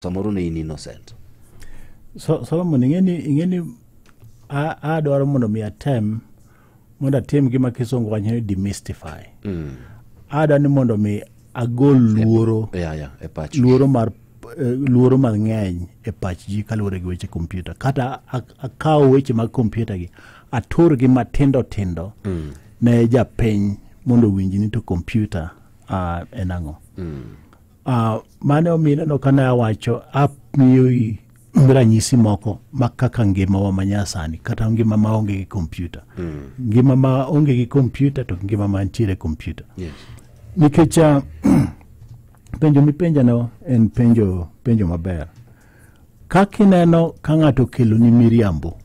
Samoro ne in innocent. So, Solomon, ing'eni adwaro mondo mi atem mondo atim gima kisungu wacho ni demystify. Adwa ni mondo mi agol luoro Yeah, e pach. Luoro mar luoro mang'eny e pach ji kaluwore gi weche kompyuta, kata akaw weche mag kompyuta gi aturgi matindo tindo ne japiny mondo owinj ni to kompyuta en ang'o. Mane omiyo ineno ka ne awacho amiyo ranyisi moko ma kaka ngimawa manyasani kata ngima maonge gi kompyuta, ngima ma onge gi kompyuta to ngima mantiere kompyuta. Nikech penjo mipenjano en penjo maber. Kaka ineno ka ng'ato okeloni miriambo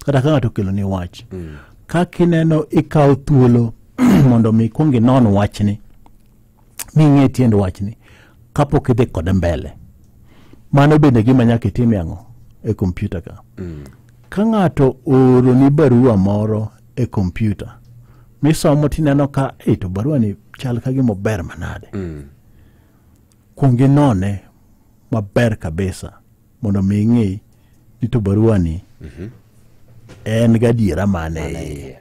kata ka ng'ato okeloni wach, kaka ineno ikawo thuolo mondo mi ikuong inon wachni ming'e tiend wachni kapok idhi kode mbele, mano bende gima nyaka itim e ang'o e kompyuta ka. Ka ng'ato ooroni barua moro e kompyuta misomo tineno ka e to barua ni chal ka gima ober manade, kuong inone maber kabisa mondo mi ing'i ni to barua ni en gadiera mane e iye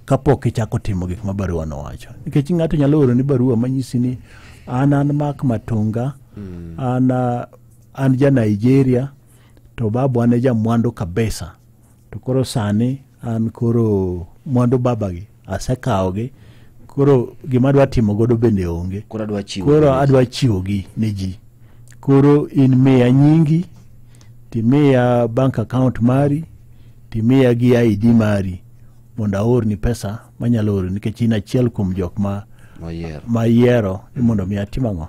kapok ichako timo gik ma barua no wacho. Nikech ng'ato nyalo oroni barua manyisi ni an Mark Matunga, an ja Nigeria to babu an e jamwandu kabisa, to koro sani an koro mwandu babagi asekawogi, koro gima adwa timo godo bende onge. Koro adwa chiwo. Koro adwa chiwogi ne ji. Koro in miya nyingi, timiya bank account mari, timiya gi ID mari mondo aorni pesa manyalo oro, nikech in achiel kuom jok ma moyiero mayiero ni mondo mi atim ang'o,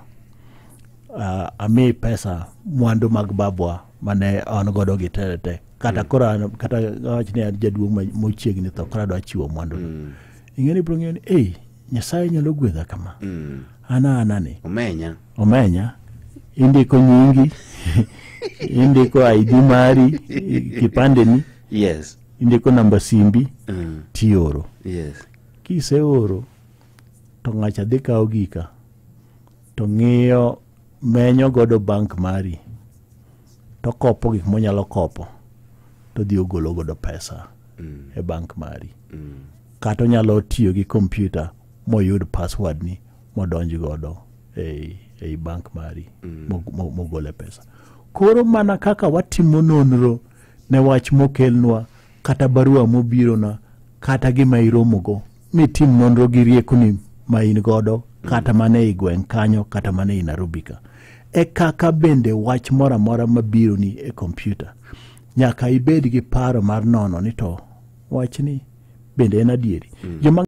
ami pesa mwandu mag babwa mane an godo gi te te kata koro an, kata awach ni an jaduong' mochiegni tho, koro adwa chiwo mwandu. Ing'e ni ibiro ng'eyo ni ei Nyasaye nyalo gwedha kama an anani. Omenya. Omenya, indiko nyingi, indiko ID mari, kipandeni, indiko namba simbi, tioro. Kiseoro to ng'acha dhi kawo gika to ng'iyo menyo godo bank mari to kopo gik monyalo kopo to dhi ogolo godo pesa e bank mari. Kata onyalo tiyo gi kompyuta moyud password ni modonj godo ei bank mari mogole pesa. Koro mana kaka watimo nonro ne wach mokelnwa kata barua mobirona kata gima iromogo, mitim nonro gi riekoni ma in godo kata mana ei gweng' kanyo kata mana ei Nairobi ka, e kaka bende wach moro amora mabironi e kompyuta nyaka ibed gi paro mar nono ni to wachni bende en adieri. Joma